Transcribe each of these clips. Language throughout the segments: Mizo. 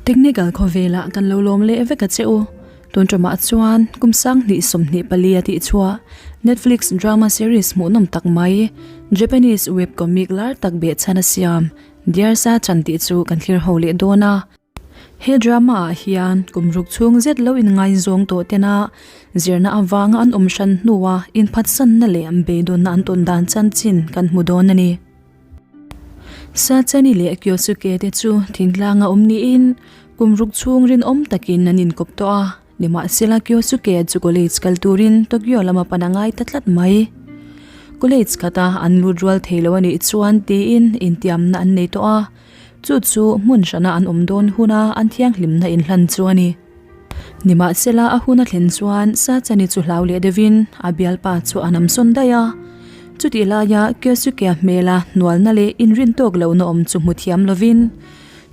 Technical khawvelah kan lo lawm leh vek a che u. Tun ṭamah chuan kum 2024 a tihchhuah Netflix drama series hmuhnawm tak mai Japanese webcomic lar tak behchhan a siam Dear Sachan tih chu kan thlir ho leh dawn a. He drama ah hian kum ruk chhung zet lo inngaizawng tawh tena zirna avanga an awm hran hnua inphatsanna leh beidawnna an tawn dan chanchin kan hmu dawn a ni. Sachani leh Kyosuke te chu thingtlanga awm niin kum ruk chhung rinawm takin an inkawp tawh a, nimahsela Kyosuke chu college kal turin Tokyo lama pan a ngai ta tlat mai. College khata an lut rual thei lo a nih chuan tiin intiamna an nei tawh a. Chu chu hmun hrana an awm dawn huna an thianghlimna inhlan chu a ni. Nimahsela a hun a thlen chuan Sachani chu hlau leh deuhin a bialpa chu a namsawn daih a. Chutih laia Kyosuke-a hmela hnualna leh inrin tawk lohna awm chu hmu thiam lovin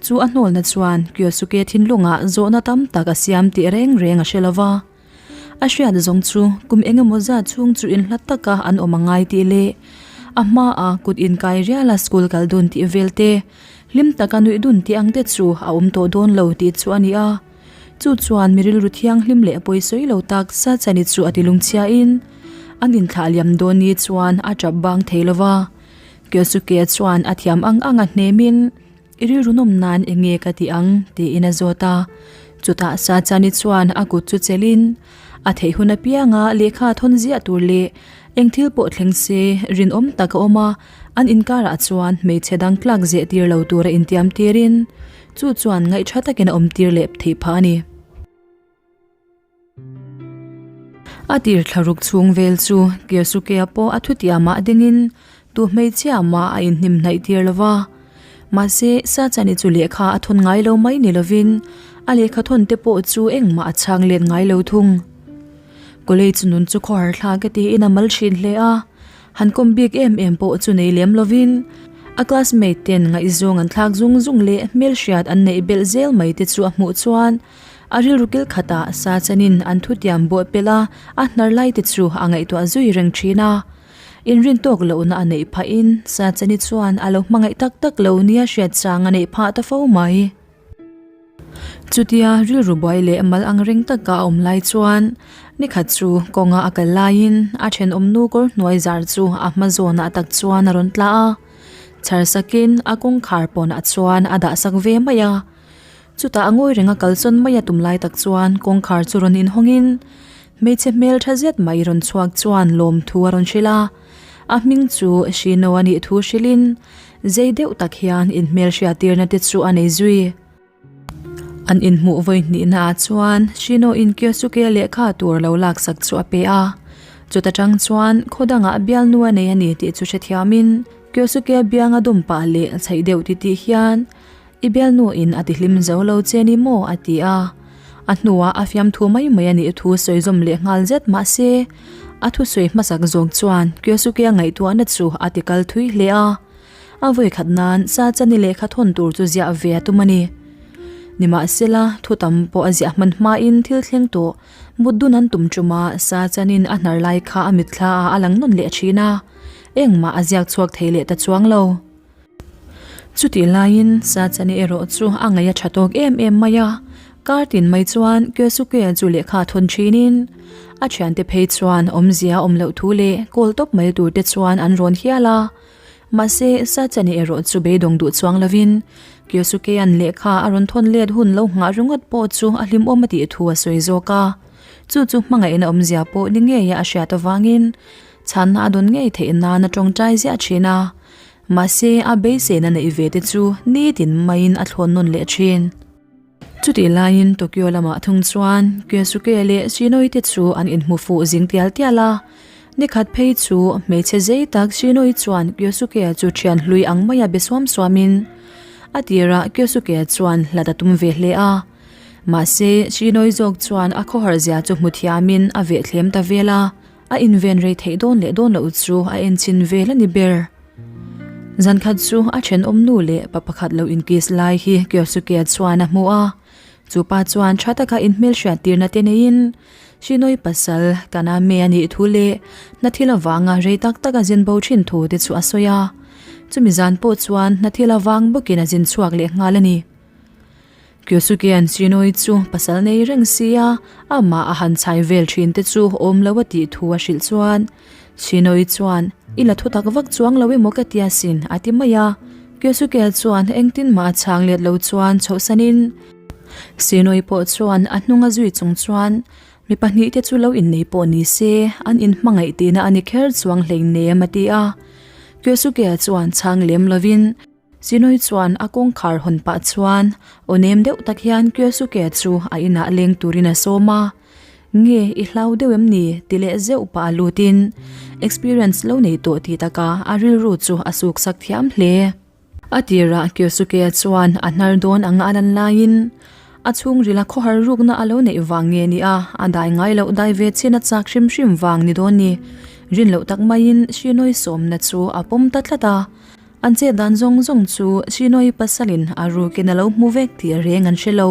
chu a hnawlna chuan Kyosuke thinlungah zawhna tam tak a siam tih reng reng a hre lova. A hriat zawng chu kum eng emaw zat chhung chu inhla taka an awm a ngai tih leh a hmaah kut inkai riala school kal dun tih vel te, hlim taka nuih dun tih ang te chu a awm tawh dawn lo tih chu a ni a. Chu chuan mi rilru thianghlim leh pawisawi lo tak Sachani chu a ti lungchhiain an inthlah liam dawn ni chuan a tap bang thei lo va. Kyosuke chuan a thiam ang ang a hnemin, I rilru nawm nan eng nge ka tih ang? tiin a zawt a. Chutah Sachani chuan a kut chu chelhin, a theih hun apianga lehkha thawn ziah tur leh eng thil pawh thleng se rinawm tak a awm a, an inkarah chuan hmeichhe dang tlak zeh tir lo tura intiam tirin chu chuan ngaihṭha takin a awm tir leh theih phah a ni. A tir thlaruk chhung vel chu Kyosuke-a pawh a thutiamah dingin tu hmeichhia mah a inhnim hnaih tir lo va. Mahse, Sachani chu lehkha a thawn ngai lo mai ni lovin a lehkha thawn te pawh chu engmah a chhang let ngai lo thung. College nun chu khawhar thlak e tiin a mal thin hle a, han kawm bik em em pawh chu nei lem lovin a classmate ten ngaihzawng an thlak zung zung leh hmelhriat an neih belh zel mai te chu a hmuh chuan A rilru kil khatah sa chanin an thutiam bawh pelh a, a hnar lai te chu a ngaihtuah zui reng thin a. Inrin tawk lohna a neih phahin sa chani chuan a lo hmangaih tak tak lo nia hriat chang a neih phah ta fo mai. Chutia rilru buai leh mal ang reng taka a awm lai chuan nikhat chu kawnga a kal laiin a thenawm nu kawr hnuai zar chu a hma zawnah tak chuan a rawn tla a, chhar sakin a kawngkhar pawnah chuan a dah sak ve mai a. Chutah a ngawi reng a kal chawn mai a tum lai tak chuan kawngkhar chu rawn inhawngin hmeichhe hmel tha zet mai rawn chhuak chuan lawmthu a rawn hrilh a, a hming chu Shino a nih thu hrilhin zei deuh tak hian inhmel hriattirna te chu a nei zui. An inhmuh vawi hnihna ah chuan Shino in Kyosuke lehkha tur lo laksak chu a pe a, chuta tang chuan khaw dangah bialnu a nei a ni tih chu hrethiamin Kyosuke bianga dawm pah leh chheih deuh titih hian I bialnu in a ti hlim zo lo che ni maw? a ti a. A hnuah a fiamthu mai mai a nih thu sawi zawm leh nghal zet mah se, a thusawi hmasak zawk chuan Kyosuke a ngaihtuahna chu a ti kal thui hle a. A vawikhat nan sa chani lehkha thawn tur chu ziah ve a tum a ni. Nimahsela, thu tam pawh a ziah hman hmain thil thleng tawh mut dun an tum ṭuma sa chanin a hnar lai kha a mitthla ah a lang nawn leh ṭhin a, engmah a ziak chhuak thei leh ta chuang lo. Chutih laiin Sachani erawh chu a ngaih a tha tawk em em mai a, kar tin mai chuan Kyosuke chu lehkha thawn thinin a thiante phei chuan awmzia awm loh thu leh kawl tawp mai tur te chuan an rawn hial a. Mahse, Sachani erawh chu beidawng duh chuang lovin Kyosuke-a'n lehkha a rawn thawn let hun lo nghah ringawt pawh chu a hlimawm a tih thu a sawi zawk a. Chu chu hmangaihna awmzia pawh ni ngeia a hriat avangin chhanna a dawn ngei theih nan a tawngtai ziah thin a. Mahse, a beiseina neih ve te chu nitin maiin a thlawn nawn leh thin. Chutih laiin Tokyo lamah thung chuan Kyosuke leh Shinoi te chu an inhmu fuh zing tial tial a. Nikhat phei chu hmeichhe zei tak Shinoi chuan Kyosuke chu thian hlui ang maia be suam suamin a tirah Kyosuke chuan hlat a tum ve hle a. Mahse, Shinoi zawk chuan a khawhar zia chu hmu thiamin a vehthlem ta vel a. A inven rei theih dawn leh dawn loh chu a enchin vel a ni ber. Zan khat chu a thenawm nu leh pa pakhat lo inkiss lai hi Kyosuke chuan a hmu a. Chu pa chuan tha taka inhmelhriat tirna te neiin Shinoi pasal Kaname a nih thu leh hnathil avanga rei tak tak a zin bo thin thu te chu a sawi a. Chumi zan pawh chuan hnathil avang bawkin a zin chhuak leh nghal a ni. Kyosuke-a'n Shinoi chu pasal nei reng sia amah a han chhai vel thin te chu awm lo a tih thu a hrilh chuan Shinoi chuan I la thutak vak chuang lo emaw ka ti asin a ti mai a. Kyosuke-a chuan engtin mah a chhang let lo chuan chhohsanin Shinoi pawh chuan a hnung a zui chung chuan Mi pahnihte chu lo innei pawh ni se, an inhmangaih tihna a ni kher chuang hleinem a ti a. Kyosuke-a chuan chhang lem lovin Sinoi chuan a kawngkhar hawn pah chuan aw nem deuh tak hian Kyosuke chu a inah leng turin a sawm a. Nge i hlau deuh em ni? ti leh zeuh pah a lutin experience lo nei tawh tih takah a rilru chu a suksak thiam hle. A tirah Kyosuke chuan a hnar dawn anga a lan laiin a chhungrila khawhar rukna a lo neih vang nge ni a, a dai ngai loh dai ve chin a chak hrim hrim vang ni dawn ni. Rin loh tak maiin Shinoi sawmna chu a pawm ta tlat a. An chet dan zawng zawng chu Shinoi pasalin a rukin a lo hmu vek tih reng an hre lo.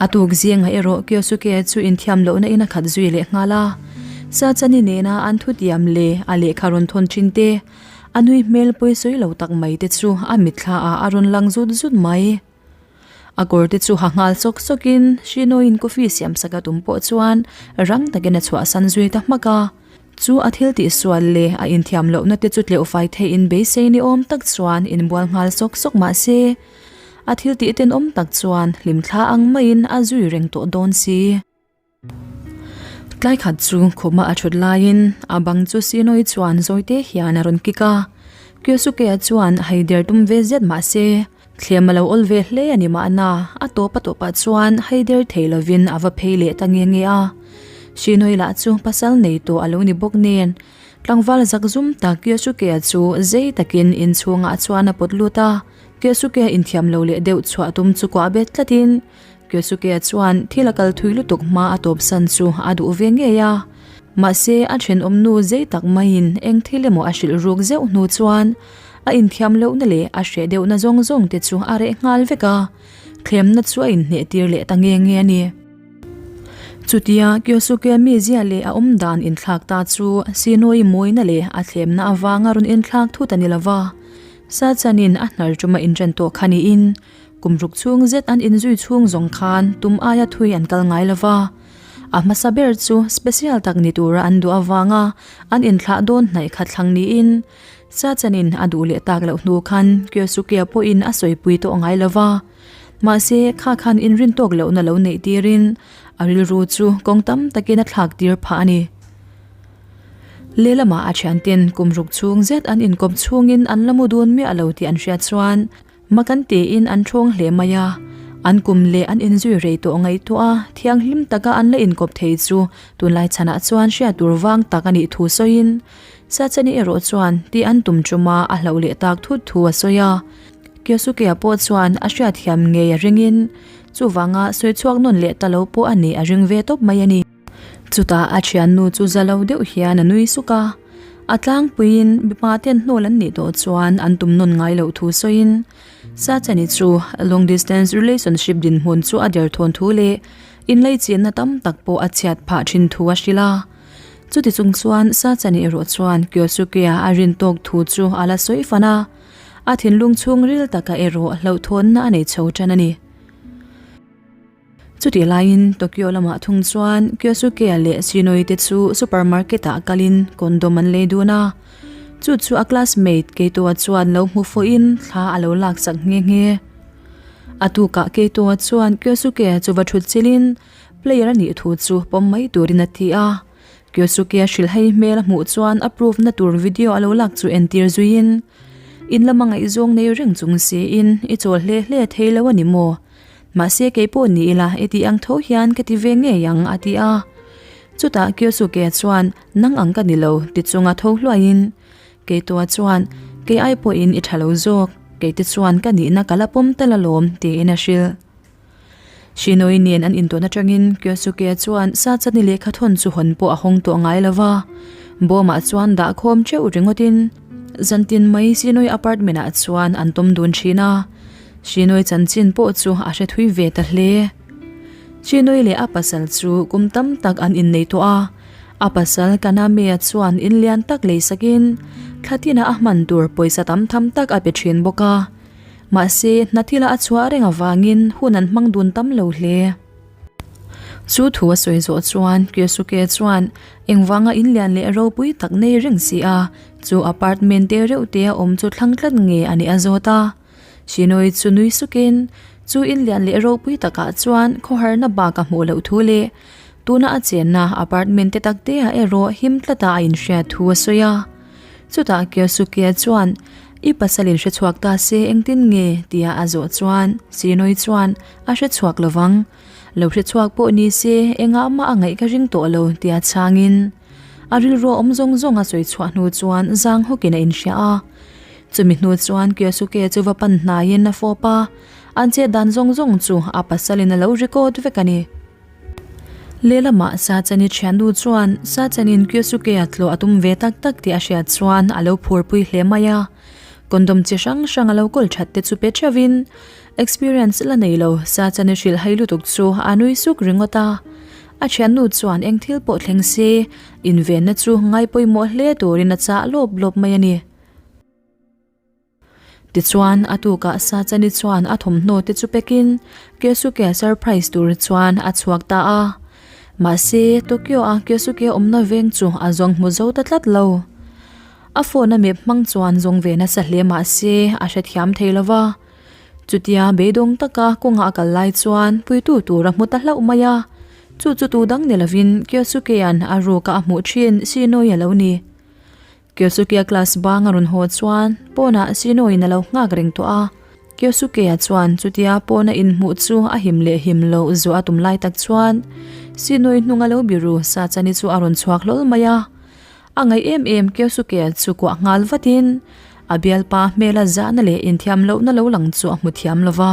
A tuk zingah erawh Kyosuke chu inthiam lohna in a khat zui leh nghal a. Sachani nena an thutiam leh a lehkha rawn thawn thin te, a nui hmel pawisawi lo tak mai te chu a mitthla ah a rawn lang zut zut mai. A kawr te chu ha nghal sawk sawkin Shinoiin coffee siam sak a tum pawh chuan rang takin a chhuahsan zui ta hmak a. Chu a thil tihsual leh a inthiam lohna te chu tleuhfai theihin beisei ni awm tak chuan inbual nghal sawk sawk mah se, a thil tih tenawm tak chuan hlimthla ang maiin a zui reng tawh dawn si. Tlai khat chu khuma a thut laiin a bang chu Sinoi chuan zawite hian a rawn kik a, Kyosuke-a chuan haider tum ve zet mah se, Thlem a lo awl ve hle a ni mahna, a tawp a tawpah chuan haider thei lovin a va phei leh ta nge nge a. Shinoi lah chu pasal nei tawh a lo ni bawk nen, tlangval zakzum tak Kyosuke-a chu zei takin inchhungah chuan a pawt lut a. Kyosuke-a inthiam lo leh deuh chhuah tum chu kuah bet tlatin Kyosuke-a chuan thil a kal thui lutuk hma a tawp san chu a duh ve ngei a. Mahse, a thenawmnu zei tak maiin eng thil emaw a hrilh ruk zeuh hnu chuan A inthiam lohna leh a hreh deuhna zawng zawng te chu a reh nghal vek a, thlemna chu a inhneh tir leh ta nge nge a ni. Chutia Kyosuke mizia leh a awm dan inthlak ta chu Shinoi mawina leh a thlemna avanga rawn inthlak thut a ni lo va, Sachanin a hnar ṭuma inṭan tawh kha niin kum ruk chhung zet an inzui chhung zawng khan tum aia thui an kal ngai lo va. A hmasa ber chu special tak ni tura an duh avanga an inthlah dawn hnaih kha thlang niin Sachanin a duh leh tak loh hnu khan Kyosuke-a pawhin a sawipui tawh ngai lo va. Mahse, kha khan inrin tawk lohna lo neih tirin a rilru chu kawng tam takin a thlak tir phah a ni. Lehlamah a thianten kum ruk chhung zet an inkawp chhungin an la mu dun miah lo tih an hriat chuan Makan tiin an ṭhawng hle mai a, an kum leh an inzui rei tawh ngaihtuah a, thianghlim taka an la inkawp thei chu tunlai chhanah chuan hriat tur vang tak a nih thu sawiin Sachani erawh chuan tih an tum ṭuma a hlauh leh tak thut thu a sawi a. Kyosuke-a pawh chuan a hriatthiam ngei a ringin chuvanga sawi chhuak nawn leh ta lo pawh a nih a ring ve tawp mai a ni. Chutah a thiannu chu za lo deuh hian a nui suk a, a tlangpuiin mipa ten hnawl an nih tawh chuan an tum nawn ngai loh thu sawiin Sachani chu long distance relationship dinhmun chu a derthawn thu leh inlaichinna tam tak pawh a chhiat phah thin thu a hrilh a. Chuti chung chuan Sachani erawh chuan Kyosuke-a a rin tawk thu chu a la sawi fan a, a thinlung chhungril taka erawh hlauhthawnna a nei chho tan a ni. Chutih laiin Tokyo lamah thung chuan Kyosuke-a leh Shinoi te chu supermarket-ah kalin condom an lei dun a. Chu chu a classmate Keito-a chuan lo hmu fuhin thla a lo laksak nghe nghe. A tukah Keito-a chuan Kyosuke-a chu va thut chilhin player a nih thu chu pawm mai turin a ti a. Kyosuke-a hrilhhai hmel a hmuh chuan a proof na tur video a lo lak chu entir zuiin, In lama ngaihzawng nei reng chung siin i chawl hle hle thei lo a ni maw? Mahse kei pawh ni ila i tih ang tho hian ka ti ve ngei ang a ti a. Chutah Kyosuke chuan nang ang ka ni lo ti chunga tho hluaiin Keitoa chuan kei ai pawhin i tha lo zawk, keite chuan ka nihna ka la pawm tal alawm tiin a hrilh. Shinoi nen an intawn atangin Kyosuke chuan Sachani lehkha thawn chu hawn pawh a hawng tawh ngai lo va, bawmah chuan dah khawm teuh ringawtin zantin mai Shinoi apartment ah chuan an tawm dun thin a. Shinoi chanchin pawh chu a hre thui ve ta hle. Shinoi leh a pasal chu kum tam tak an innei tawh a, a pasal Kaname-a chuan in lian tak lei sakin thla tinah a hman tur pawisa tam tham tak a pe thin bawk a. Mahse, hna thila a chhuah reng avangin hun an hmang dun tam lo hle. Chu thu a sawi zawh chuan Kyosuke chuan engvanga in lian leh ropui tak nei reng si a, chu apartment te reuh te a awm chu thlang tlat nge a nih a zawt a. Shinoi chu nui sukin chu in lian leh ropui takah chuan khawharna bak a hmuh loh thu leh tuna a chenna apartment te tak te ah erawh him tlata a inhriat thu a sawi a. Chutah Kyosuke chuan I pasal in hrechhuak ta se engtin nge? tia a zawh chuan Shinoi chuan A hrechhuak lovang. Lo hrechhuak pawh ni se engah mah a ngaih ka ring tawh lo tia chhangin a rilru awm zawng zawng a sawi chhuah hnu chuan zang hawkin a inhria a. Chumi hnu chuan Kyosuke chu va pan hnaiin a fawp a, an chet dan zawng zawng chu a pasalin a lo record vek a ni. Lehlamah Sachani thiannu chuan Sachanin Kyosuke-a tlawh a tum ve tak tak tih a hriat chuan a lo phurpui hle mai a. Condom chi hrang hrang a lo kawl that te chu pe theuhin experience la nei lo Sachani hrilh hai lutuk chu a nui suk ringawt a. A thiannu chuan eng thil pawh thleng se invenna chu ngai pawimawh hle turin a chah lawp lawp mai a ni. Tichuan, a tukah Sachani chuan a thawmhnaw te chu pekin Kyosuke surprise tur chuan a chhuak ta a. Mahse, Tokyo-a Kyosuke awmna veng chu a zawng hmu zo ta tlat lo. A phone a map hmang chuan zawng ve nasa hle mahse a hrethiam thei lo va. Chutia beidawng taka kawnga a kal lai chuan puitu tur a hmu ta hlauh mai a. Chu chu tu dang ni lovin Kyosuke-a'n a ruka a hmuh thin Shinoi a lo ni. Kyosuke-a class bang a rawn haw chuan pawnah Shino-in a lo nghak reng tawh a. Kyosuke-a chuan chutia pawna inhmuh chu a him leh him loh zawh a tum lai tak chuan Shino-i hnung a lo biru Sachani chu a rawn chhuak hlawl mai a. A ngaih em em Kyosuke-a chu kuah nghal vatin a bialpa hmela zahna leh inthiam lohna lo lang chu a hmu thiam lo va.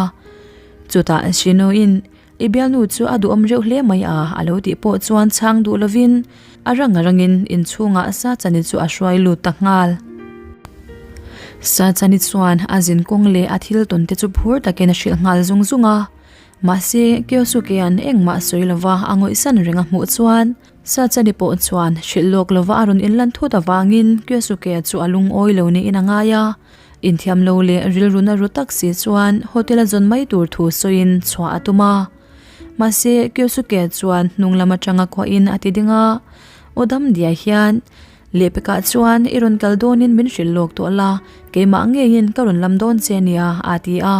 Chutah Shino-in I bialnu chu a duhawm reuh hle mai a, a lo tih pawh chuan chhang duh lovin a rang a rangin inchhungah Sachani chu a hruai lut ta nghal. Sachani chuan a zin kawng leh a thil tawn te chu phur takin a hrilh nghal zung zung a, mahse Kyosuke-a'n engmah sawi lova a ngawihsan reng a hmuh chuan Sachani pawh chuan hrilh lawk lova a rawn inlan thut avangin Kyosuke-a chu a lungawi lo niin a ngai a. Inthiam lo leh rilru na ru tak si chuan hotel a zawn mai tur thu sawiin chhuah a tum a. Mahse, Kyosuke chuan hnung lam atanga khuahin a ti ding a, Aw dam diai hian, lehpekah chuan i rawn kal dawnin min hrilh lawk tawh la, keimah ngeiin ka rawn lam dawn che nia, a ti a.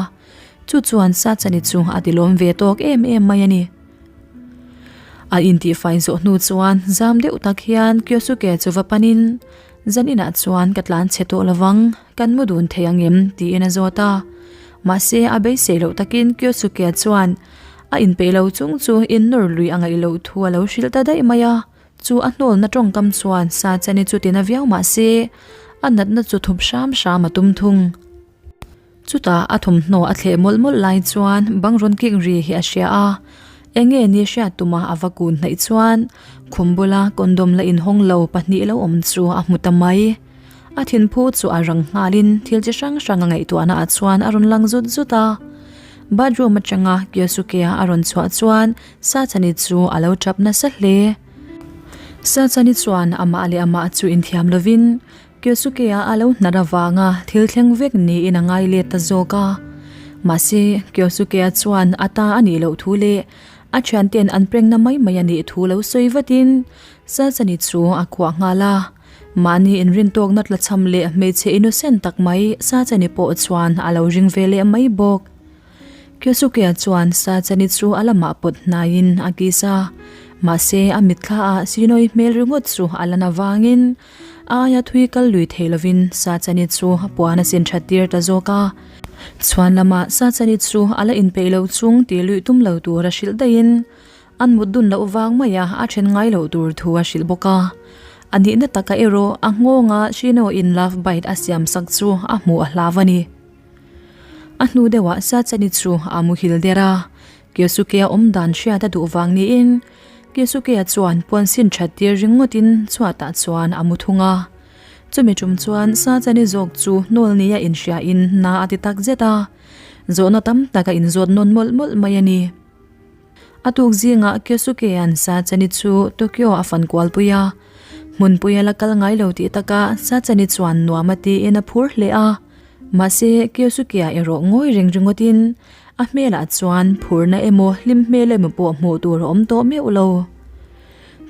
Chu chuan Sachani chu a ti lawm ve tawk em em mai a ni. A intihfai zawh hnu chuan zam deuh tak hian Kyosuke chu va panin, Zan inah chuan ka tlan chhe tawh lovang, kan mu dun thei ang em? tiin a zawt a. Mahse, a beisei loh takin Kyosuke chuan a inpeih lo chung chu innawr lui a ngaih loh thu a lo hrilh ta daih mai a. Chu a hnawlna tawngkam chuan Sachani chu tina viau mahse, a natna chu thup hram hram a tum thung. Chutah a thawmhnaw a thleh mawlh mawlh lai chuan bang rawn kik ri hi a hria a, enge ni hriat tuma a va kun hnaih chuan khum bula condom la inhawng lo pahnih lo awm chu a hmu ta mai. A thinphu chu a rang nghalin thil chi hrang hrang a ngaihtuahna ah chuan a rawn lang zut zut a. Bathroom atanga Kyosuke-a a rawn chhuah chuan Sachani chu a lo tap nasa hle. Sachani chuan amah leh amah chu inthiam lovin Kyosuke-a a lo hnar avanga thil thleng vek niin a ngai let ta zawk a. Mahse, Kyosuke-a chuan a ta a nih loh thu leh a thiante'n an prengna mai mai a nih thu lo sawi vatin Sachani chu a khuah nghal a. Mahni inrintawkna tlachham leh hmeichhe innocent tak mai Sachani pawh chuan a lo ring ve leh mai bawk. Kyosuke-a chuan Sachani chu a lamah pawt hnaiin a kiss a, mahse a mitthla ah Shinoi hmel ringawt chu a lan avangin A aia thui kal lui thei lovin Sachani chu puan a sin that tir ta zawk a. Chhuan lamah Sachani chu a la inpeih lo chung tih luih tum lo tur a hrilh daihin an mut dun loh vang maia a then ngai loh tur thu a hrilh bawk a. A nihna taka erawh a nghawnga Shino in love bite a siam sak chu a hmuh a hlau a ni. A hnu deuhah Sachani chu a muhil der a, Kyosuke-a awm dan hriat a duh vang niin Kyosuke-a chuan puan sin that tir ringawtin chhuatah chuan a mu thung a. Chumi tum chuan Sachani zawk chu hnawl nia inhriain na a ti tak zet a, zawhna tam tak a inzawt nawn mawlh mawlh mai a ni. A tuk zingah Kyosuke-a'n Sachani chu Tokyo a fan kualpui a, hmunpui a la kal ngai lo tih takah Sachani chuan nuam a tiin a phur hle a. Mahse, Kyosuke-a erawh ngawi reng ringawtin a hmelah chuan phurna emaw hlim hmel emaw pawh hmuh tur a awm tawh meuh lo.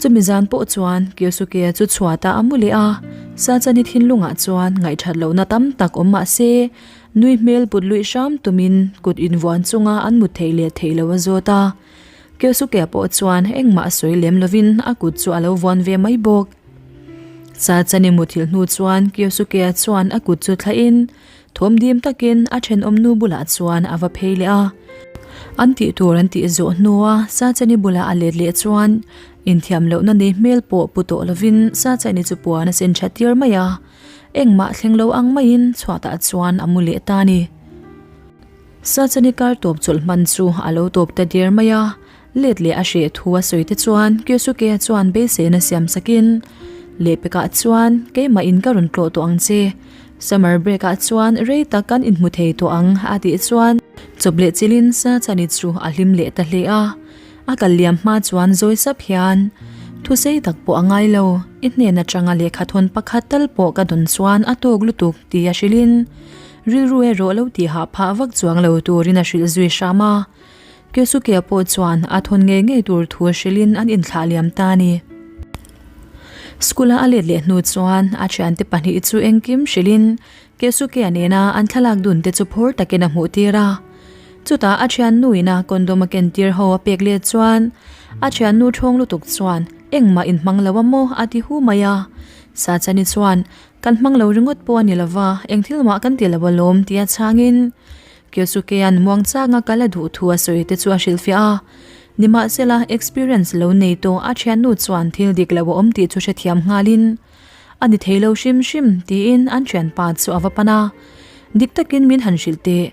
Chumi zan pawh chuan Kyosuke-a chu chhuatah a mu leh a, Sachani thinlungah chuan ngaihthat lohna tam tak awm mah se, nui hmel put luih hram tumin kut invuan chunga an mut theih leh theih loh a zawt a. Kyosuke-a pawh chuan engmah sawi lem lovin a kut chu a lo vuan ve mai bawk. Sachani muthilh hnu chuan Kyosuke-a chuan a kut chu thlahin Thawm dim takin a thenawmnu bulah chuan a va phei leh a. An tih tur an tih zawh hnua Sachani bulah a let leh chuan inthiam lohna nei hmel pawh pu tawh lovin Sachani chu puan a sen tha tir mai a, engmah thleng lo ang maiin chhuatah chuan a mu leh ta a ni. Sachani kar tawp chawlh hman chu a lo tawp ta der mai a, Let leh a hreh thu a sawi te chuan Kyosuke-a chuan beiseina siam sakin, Lehpekah chuan keimah in ka rawn tlawh tawh ang che. Summer break ah chuan rei tak kan inhmu thei tawh ang a tih chuan chawp leh chilhin Sachani chu a hlim leh ta hle a. A kal liam hma chuan zawi sap hian, Thusei tak pawh a ngai lo, i hnen atanga lehkha thawn pakhat tal pawh ka dawn chuan a tawk lutuk ti a hrilhin rilru erawh lo tihah phah vak chuang lo turin a hrilh zui hram a. Kesuke pawh chuan a thawn ngei ngei tur thu hrilhin an inthlah liam ta a ni. School-a a let leh hnu chuan a thiante pahnih chu engkim hrilhin Kesuke-a nena an thlalak dun te chu phur takin a hmuh tir a. Chutah a thiannu ina condom a ken tir ho a pek let chuan a thiannu thawng lutuk chuan engmah inhmang lo a maw a ti hu mai a. Sachani chuan kan hmang lo ringawt pawh a ni lova, eng thil mah kan ti lo alawm tia chhangin Kyosuke-a'n muangchanga kal a duh thu a sawi te chu a hrilhfiah a. Nimahsela, experience lo nei tawh a thiannu chuan thil dik lo a awm tih chu hrethiam nghalin, A ni thei lo hrim hrim, tiin an thianpa chu a va pan a. Dik takin min han hrilh teh.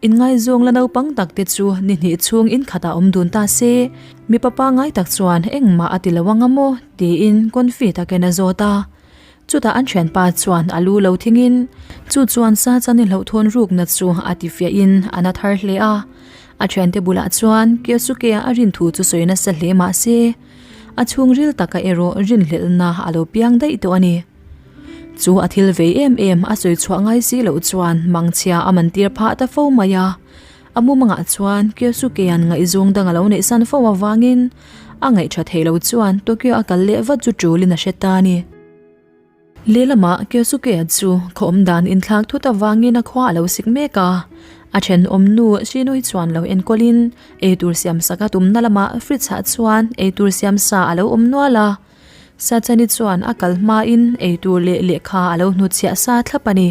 Inngaizawng la naupang tak te chu ni hnih chhung inkhatah awm dun ta se, mipa pangngai tak chuan engmah a ti lo ang a maw? tiin confi takin a zawt a. Chutah an thianpa chuan a lu lo thingin, chu chuan sa chan i hlauhthawn rukna chu a ti fiahin a na thar hle a. A thiante bulah chuan Kyosuke-a a rin thu chu sawi nasa hle mah se, a chhungril taka erawh rinhlelhna a lo piang daih tawh a ni. Chu a thil vei em em a sawi chhuah ngai si loh chuan mangchhia a man tir phah ta fo mai a. A mumangah chuan Kyosuke-a'n ngaihzawng dang a lo neihsan fo avangin a ngaihṭha thei lo chuan Tokyo a kal leh vat chu ṭulin a hre ta a ni. Lehlamah Kyosuke-a chu khaw awm dan inthlak thut avangin a khua a lo sik mek a, a ṭhenawm nu Shinoi chuan lo enkawlin eitur siamsak a tumna lamah fridge-ah chuan eitur siamsa a lo awm nual a. Sachani chuan a kal hmain eitur leh lehkha a lo hnutchhiah sa thlap a ni.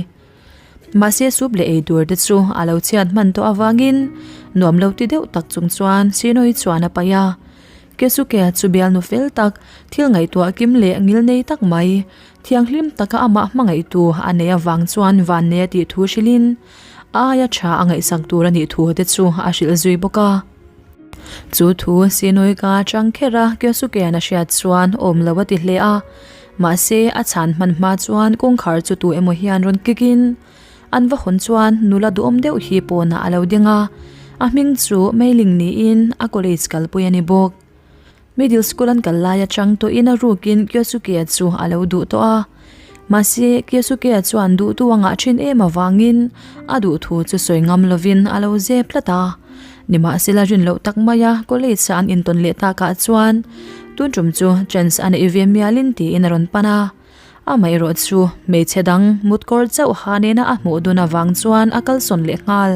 Mahse soup leh eitur te chu a lo chhiat hman tawh avangin nuam lo ti deuh tak chung chuan Shinoi chuan a paih a. Kesuke chu bialnu fel tak, thil ngaihtuah kim leh ngil nei tak mai, thianghlim taka amah hmangaihtu a neih avang chuan vannei a tih thu hrilhin a aia tha a ngaihsak tur a nih thu te chu a hrilh zui bawk a. Chu thu Shinoi ka chang kher a, Kesuke-a'n a hriat chuan awm lo a ti hle a. Mahse, a chhan hman hma chuan kawngkhar chu tu emaw hian rawn kik in, an va hawn chuan nula duhawm deuh hi pawnah a lo ding a, a hming chu Meiling niin a college kalpui a ni bawk. Middle school an kal lai atang tawhin a rukin Kyosuke-a chu a lo duh tawh a, mahse Kyosuke-a chuan duhtu a ngah thin em avangin a duhthu chu sawi ngam lovin a lo zep tlat a. Nimahsela rin loh tak maia college a an intawn leh takah chuan tun tum chu chance a neih ve mialin tiin a rawn pan a. Amaherawh chu hmeichhe dang mutkawr chauh ha nena a hmuh dun avang chuan a kalsawn leh nghal.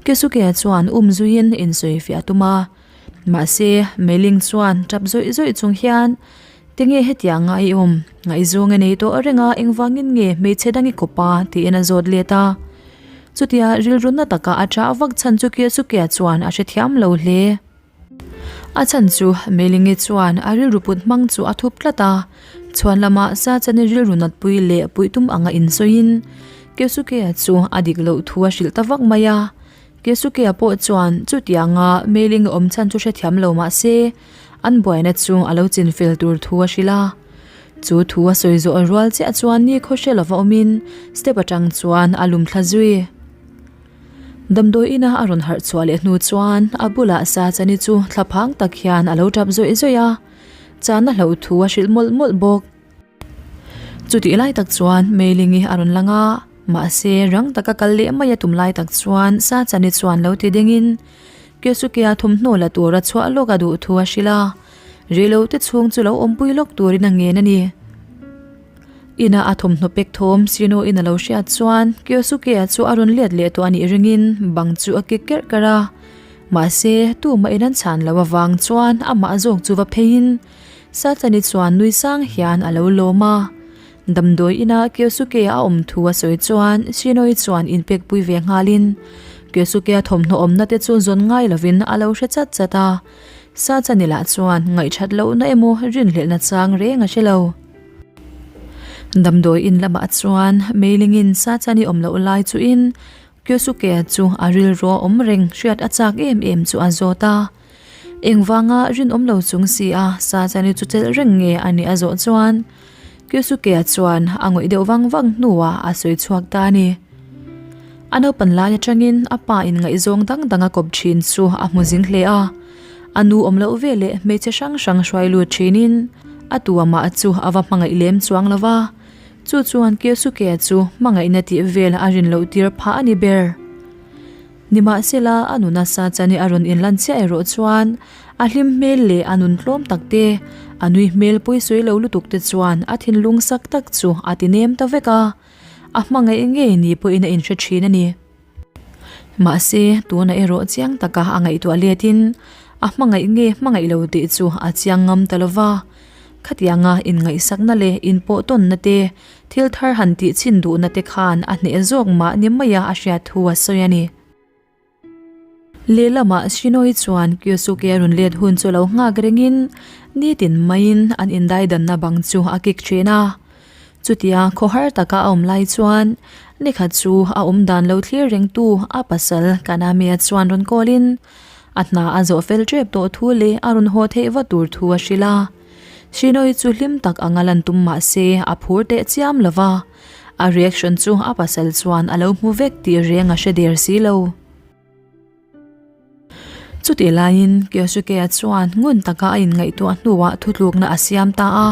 Kesuke-a chuan um zuiin insawifiah a tum a. Mahse, Meiling chuan tap zawih zawih chung hian, Tinge hetianga i awm? Ngaihzawng a nei tawh reng a, engvangin nge hmeichhe dang i kawp a? tiin a zawt let a. Chutia rilru na taka a ṭah vak chhan chu Kyosuke-a chuan a hrethiam lo hle. A chhan chu Meilingi chuan a rilru put hmang chu a thup tlat a, chhuan lamah Sachani rilru natpui leh puihtum anga insawiin Kyosuke-a chu a dik loh thu a hrilh ta vak mai a. Kesuke-a pawh chuan chutianga mailing a awm chhan chu hrethiam lo mah se, an buaina chu a lo chinfel tur thu a hrilh a. Chu thu a sawi zawh rual chiah chuan ni khaw hre lova awmin step atang chuan a lum thla zui. Damdawi ina a rawn harh chhuah leh hnu chuan a bulah Sachani chu thlaphang tak hian a lo tap zawih zawih a, chana hlauh thu a hrilh mawlh mawlh bawk. Chutih lai tak chuan Meilingi a rawn lang a. Mahse, rang taka kal leh mai a tum lai tak chuan Sachani chuan lo ti dingin Kyosuke-a thawmhnaw la tura chhuah lawk a duh thu a hrilh a, reilote chhung chu lo awmpui lawk turin a ngen a ni. Ina a thawmhnaw pek thawm Sino-in a lo hriat chuan Kyosuke-a chu a rawn let leh tawh a nih ringin bang chu a kik kerh kerh a. Mahse, tumah in an chhan loh avang chuan amah zawk chu va pheiin Sachani chuan nui sang hian a lo lawm a. Damdawi ina Kyosuke-a a awm thu a sawi chuan Shinoi chuan inpekpui ve nghalin Kyosuke-a thawmhnaw awmna te chu zawn ngai lovin a lo hre chat chat a. Sachani lah chuan ngaihthat lohna emaw rinhlelhna chang reng a hre lo. Damdawi in lamah chuan Meilingin Sachani awm loh lai chuin Kyosuke-a chu a rilru a awm reng hriat a chak em em chu a zawt a. Engvanga rinawm lo chung si a Sachani chu chelh reng nge a nih a zawh chuan Kyosuke-a chuan a ngawih deuh vang vang hnuah a sawi chhuak ta a ni. A naupan lai atangin a pa in ngaihzawng dang dang a kawp thin chu a hmu zing hle a. A nu awm loh veleh hmeichhe hrang hrang hruai lut thinin a tu amah chu a va hmangaih lem chuang lo va, chu chuan Kyosuke-a chu hmangaihna tih vel a rin loh tir phah a ni ber. Nimahsela a nuna Sachani a rawn inlan chiah erawh chuan a hlim hmel leh a nun tlawm tak te, a nui hmel pawisawi lo lutuk te chuan a thinlung sak tak chu a ti nem ta vek a, a hmangaih ngei ni pawhin a inhre thin a ni. Mahse, tuna erawh chiang taka a ngaihtuah letin a hmangaih nge hmangaih lo tih chu a chiang ngam ta lova. Khatianga inngaihsakna leh inpawhtawnna te, thil thar han tih chhin duhna te khan a hneh zawk mah ni maia a hriat thu a sawi a ni. Lehlamah Shinoi chuan Kyosuke a rawn let hun chu lo nghak rengin nitin maiin an indaidanna bang chu a kik thin a. Chutia khawhar taka a awm lai chuan nikhat chu a awm dan lo thlir rengtu a pasal Kaname-a chuan rawn call-in a hna a zawh fel tep tawh thu leh a rawn haw theih va tur thu a hrilh a. Shinoi chu hlim tak anga lan tum mah se a phur teh chiam lo va, a reaction chu a pasal chuan a lo hmu vek tih reng a hre der si lo. Chutih laiin Kyosuke-a chuan ngun taka a inngaihtuah hnuah thutlukna a siam ta a.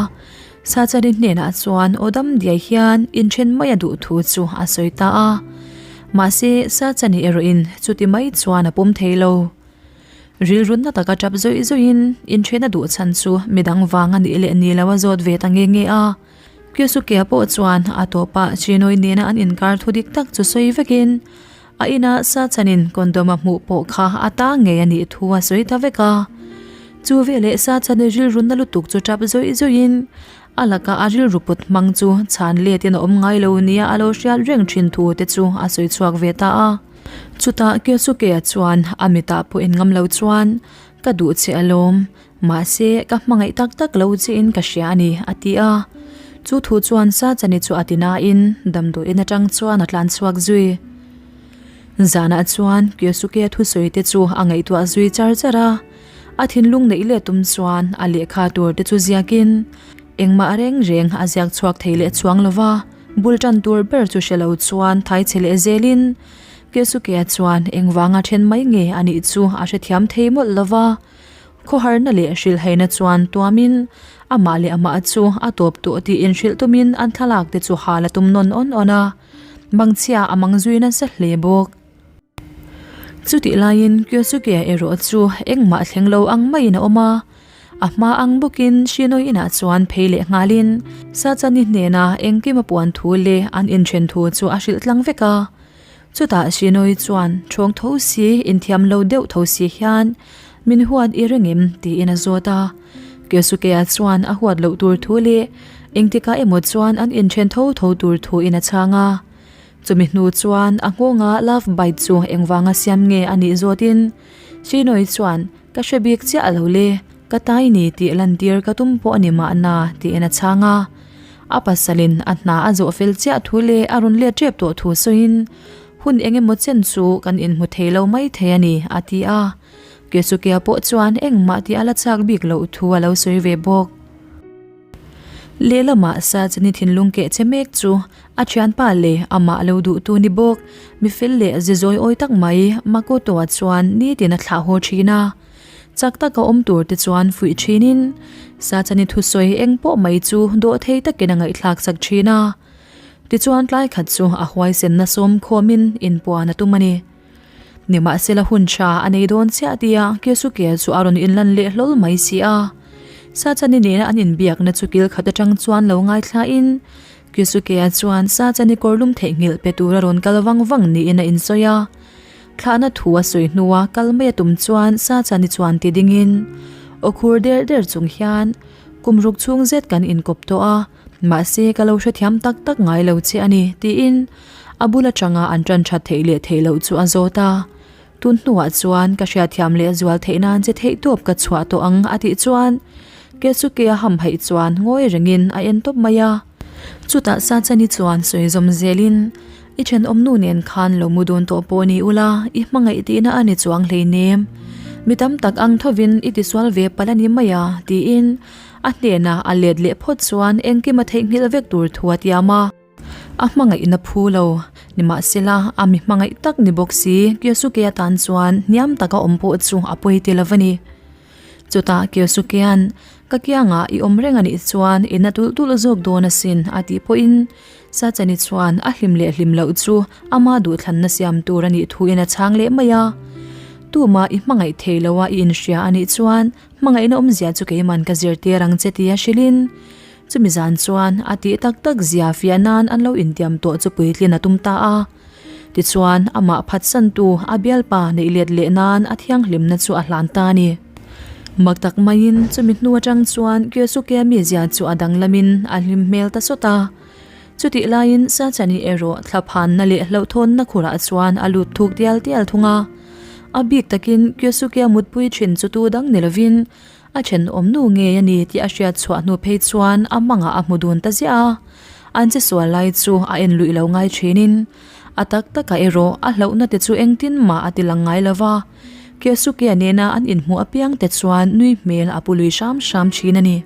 Sachari hnenah chuan aw dam diai hian inthen mai a duh thu chu a sawi ta a. Mahse, Sachani erawhin chuti mai chuan a pawm thei lo. Rilrunna taka tap zawih zawihin inthen a duh chhan chu midang vang a nih leh ni lo a zawt ve ta nge nge a. Kyosuke-a pawh chuan a tawpah Chinoi nena an inkar thu dik tak chu sawi vekin, A inah Sachhanin condom a hmuh pawh kha a ta ngei a nih thu a sawi ta vek a. Chu veleh Sachhani rilru na lutuk chu tap zawih zawihin a laka a rilru put hmang chu chhan letin a awm ngai lo nia a lo hriat reng thin thu te chu a sawi chhuak ve ta a. Chutah Kyosuke-a chuan a mitah pawh en ngam lo chuan, Ka duh che alawm, Mahse, ka hmangaih tak tak lo chiin ka hria a ni, a ti a. Chu thu chuan Sachani chu a ti nain damdawiin atang chuan a tlan chhuak zui. Zanah chuan Kyosuke-a thusawi te chu a ngaihtuah zui char char a. A thinlung neih leh tum chuan a lehkha tur te chu ziakin engmah reng reng a ziak chhuak thei leh chuang lo va, bul tan tur ber chu hre lo chuan thai chhe leh zelin Kyosuke-a chuan engvanga then mai nge a nih chu a hrethiam thei mawlh lo va. Khawharna leh hrilhhaina chuan tuamin amah leh amah chu a tawp tawh tiin hrilh tumin an thlalak te chu hal a tum nawn awn awn a, mangchhia a mang zui nasa hle bawk. Chutih laiin Kyosuke-a erawh chu engmah thleng lo ang maiin a awm a, a hma ang bawkin Shinoi inah chuan phei leh nghalin Sachani hnena engkim a puan thu leh an inthen thu chu a hrilh tlang vek a. Chutah Shinoi chuan ṭhawng tho si, inthiam lo deuh tho si hian, Min huat i ring em? tiin a zawt a. Kyosuke-a chuan a huat loh tur thu leh engtikah emaw chuan an inthen tho tho tur thuin a chhang a. Chumi hnu chuan a nghawnga love bite chu engvanga siam nge a nih zawtin Shinoi chuan, Ka hre bik chiah lo le, ka tai ni tih lantir ka tum pawh a ni mahna, tiin a chhang a. A pasalin a hna a zawh fel chiah thu leh a rawn let tep tawh thu sawiin, Hun eng emaw chen chu kan inhmu thei lo mai thei a ni, a ti a. Kesukia pawh chuan engmah tih a la chak bik loh thu a lo sawi ve bawk. Lehlamah Sachini thinlung keh che mek chu a thianpa leh amah lo duhtu ni bawk, mi fel leh ze zawi awi tak mai Makoto-a chuan nitin a thlah haw thin a. Chak taka awm tur te chuan fuih thinin Sachani thusawi eng pawh mai chu dawh thei takin a ngaihthlak sak thin a. Tichuan tlai khat chu a huaisenna sawm khawmin inpuan a tum a ni. Nimahsela hun tha a nei dawn chiah tia Kyosuke chu a rawn inlan leh hlawl mai si a. Sachani nena an inbiakna chu kil khat atang chuan lo ngaithlain Kyosuke-a chuan Sachani kawrlum theihnghilh pe tura rawn kal vang vang niin a insawi a. Thlahna thu a sawi hnua kal mai a tum chuan Sachani chuan ti dingin aw khur der der chung hian kum ruk chhung zet kan inkawp tawh a, Mahse, ka lo hrethiam tak tak ngai lo che a ni, tiin a bul atanga an tan that theih leh theih loh chu a zawt a. Tun hnuah chuan ka hriatthiam leh zual theih nan che theihtawp ka chhuah tawh ang a tih chuan Kesuke a hamhaih chuan ngawi rengin a en tawp mai a. Chutah Sachani chuan sawi zawm zelin, I thenawmnu nen khan lo mu dun tawh pawh ni ula, i hmangaih tihna a ni chuang hleinem. Mi tam tak ang thovin i tisual ve palh a ni mai a, tiin A hnenah a let leh phawt chuan engkim a theihnghilh vek tur thu a tiam a. A hmangaihna phu lo. Nimahsela, a mi hmangaih tak ni bawk si, Kyosuke-a tan chuan hniam taka awm pawh chu a pawi ti lo a ni. Chutah Kyosuke-a'n, Ka kiangah i awm reng a nih chuan i na tulh tulh zawk dawn asin, a tih pawhin Sachani chuan a hlim leh hlim loh chu ama duhthlanna siam tur a nih thuin a chhang leh mai a. Tumah i hmangaih thei loa i inhria a nih chuan Hmangaihna awmzia chu keiman ka zirtir ang che tia hrilhin chumi zan chuan a tih tak tak zia fiah nan an lo intiam tawh chu puitlin a tum ta a. Tichuan amah phatsantu a bialpa neih let leh nan a thianghlimna chu a hlan ta a ni. Mak tak maiin chumi hnu atang chuan Kyosuke-a mizia chu a danglamin a hlim hmel ta sawt a. Chutih laiin Sachani erawh thlaphanna leh hlauhthawnna khurah chuan a lut thuk tial tial thung a. A bik takin Kyosuke-a mutpui thin chu tu dang ni lovin a thenawm nu ngei a ni tih a hriat chhuah hnu phei chuan a mangah a hmu dun ta ziah a. An che sual lai chu a en luih lo ngai thinin a tak takah erawh a hlauhna te chu engtin mah a ti lang ngai lo va. Kyosuke-a nena an inhmuh apiang te chuan nui hmel a pu lui hram hram thin a ni.